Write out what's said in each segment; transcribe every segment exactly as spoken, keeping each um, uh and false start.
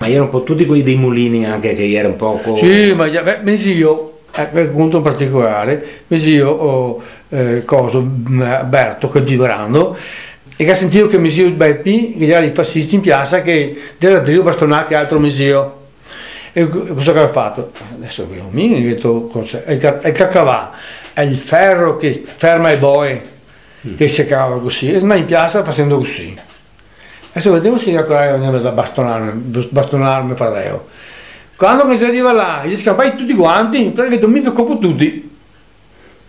E gera un po' tuti quei dei Mulini anca, che gera un poco... Sì, ma già, beh, me zio, eh, ve conto un particolare, me zio, oh, eh, coso, mm, Berto, quel Vibrando, e che ga sentìo che me zio Bepi, che gera i fasisti in piasa, che gera drio bastonar che altro me zio. E co-, cosa che ga fato? Deso vedo mi, che to-, cosa, el ca-, el cacavà, el fero che ferma e boe, che se cava cusì, e se mete in piasa fasendo cusì. Deso vedemo se el ga corajo da bastonarme, bastonarme fradeo. Quando che se riva là, i xe scanpai tuti quanti, parché mi ve copo tuti.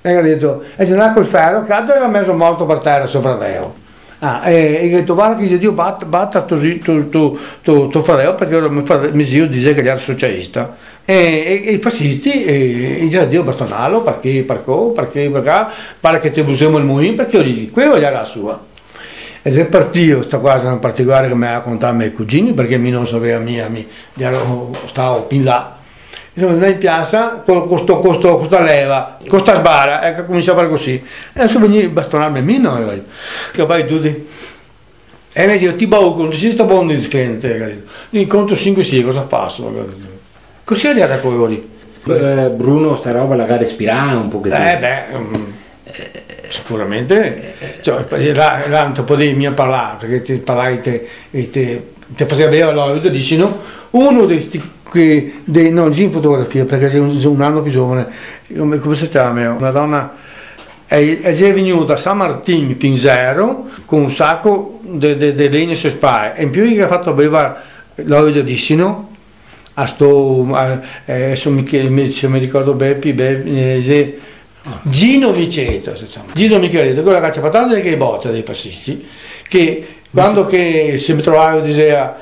E el ga dito, e el xe ndà col fero, che altro gera mezo morto par tera so fradeo. Ah, e, e el ga dito, varda che el ga dito, bat-, bata to zi-, to, to, to, to fradeo, parché ora me frade-, me zio dixe che el gera socialista. E, e, e i fasisti, e, e i ga dito, bastonalo, parché, parché, parché, parché, pare che te busemo el mulin, parché ora, quela gera la sua. E xe partìo, sta qua xe un particolare che me ga contà me cugini, parché mi no saveva mia, mi, gero, stavo pì in là. Insoma, ndà in piasa co, co sto, co sto, co sta leva, co sta sbara, e che cominsia a far cusì. E deso vegnì bastonarme mi, no? Che vai tuti. E me dise, ti bau, conto, sì, sta bon de difenderte, capito? Mi conto sinque, sì, cosa faso, capito? Cusì el gera co lori. Eh, Bruno, sta roba la ga respirà un pochetin. Eh, beh, mm, sicuramente. Cioè, là, là no te podevi mia parlar, parché te parlavi, te, e te, te faseva bevar l'olio de ricino. Uno de sti, che, de, no, in fotografia, parché xe un, xe un ano pì zovane, come, come se ciama? Una dona, e, e xe vegnua da San Martin fin Zero co un saco de, de, de legno su le spale, e in più i ghe ga fato bevar l'olio de ricino, a sto, a, eh, deso mi, che, mi, se me ricordo, Bepi, Bepi, eh, xe, Gino Micheto, se ciama. Gino Micheto, quel che ga ciapà tante che bote dei fasisti, che quando che se me trovava, diseva,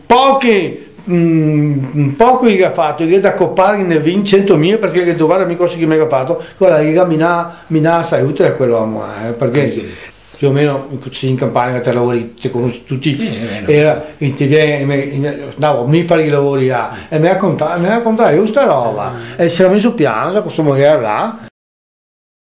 pochi, mm, pochi che ga fato, che da coparne vin-, centomila, parché che doveva mi cosa che me ga fato, quela che ga minà, minà la salute de quel omo, eh, parché Sì. Più o meno, se in campagna te lavori, te conosi tuti. Sì, xe vero. Era, e te vien, e me, e me, ndavo mi far i lavori, ah, e me raconta-, me racontava sta roba. E se ga meso piansa, co sto mujer là.